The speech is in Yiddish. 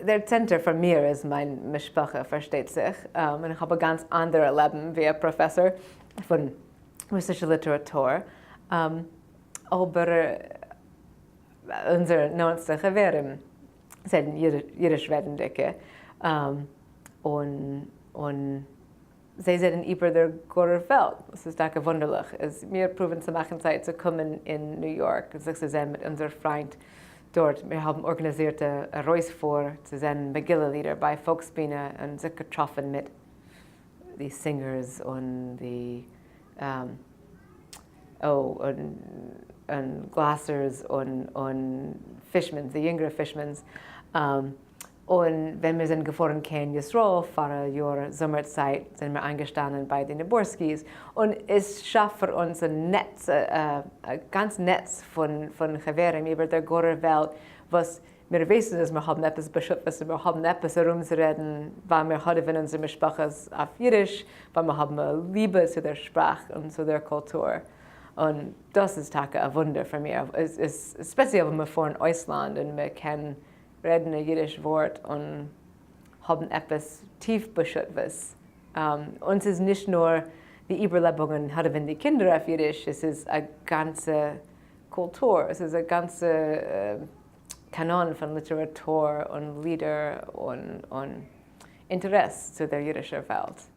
דער צענטער פאר מיר איז מיין משפחה, פארשטייט זיך, און איך האב א גאנץ אנדערע לעבן ווי א פראפעסאר פון רוסישע ליטעראטור, אבער אונזערע נאענטסטע חברים זענען אידיש רעדנדיגע, און זיי זענען איבער דער גארער וועלט, וואס איז טאקע וואונדערליך, איז מיר פרואוון צו מאכן צייט צו קומען אין ניו יארק און זיך צו זען מיט אונזער פריינט דארט. מיר האבן ארגאניזירט א ארויספאר צו זען מגילה לידער ביי פאלקסבינע און זיך געטראפן מיט די singers און די און גלאסערס און פישמאנס, די יונגערע פישמאנס. און ווען מיר זענען געפארן קיין ישראל פאר א יאר זומער צייט זענען מיר איינגעשטאנען ביי די ניבורסקיס, און עס שאפט פאר אונז א נעץ, א גאנץ נעץ פון חברים איבער דער גארער וועלט וואס מיר ווייסן אז מיר האבן עפעס בשותפות און מיר האבן עפעס ארומצורעדן ווייל מיר האדעווען אונזער משפחות אויף אידיש, ווייל מיר האבן א ליבע צו דער שפראך און צו דער קולטור. און דאס איז טאקע א וואונדער פאר מיר, ספעציעל ווען מיר פארן אויסלאנד און מען קען רעדן א אידיש ווארט און האבן עפעס טיף בשותפות. און ס'איז נישט נאר די איבערלעבונג און האדעווען די קינדער אויף אידיש, עס איז א גאנצע קולטור, עס איז א גאנצע קאנאן פון ליטעראטור און לידער און אינטערעס צו דער אידישער וועלט.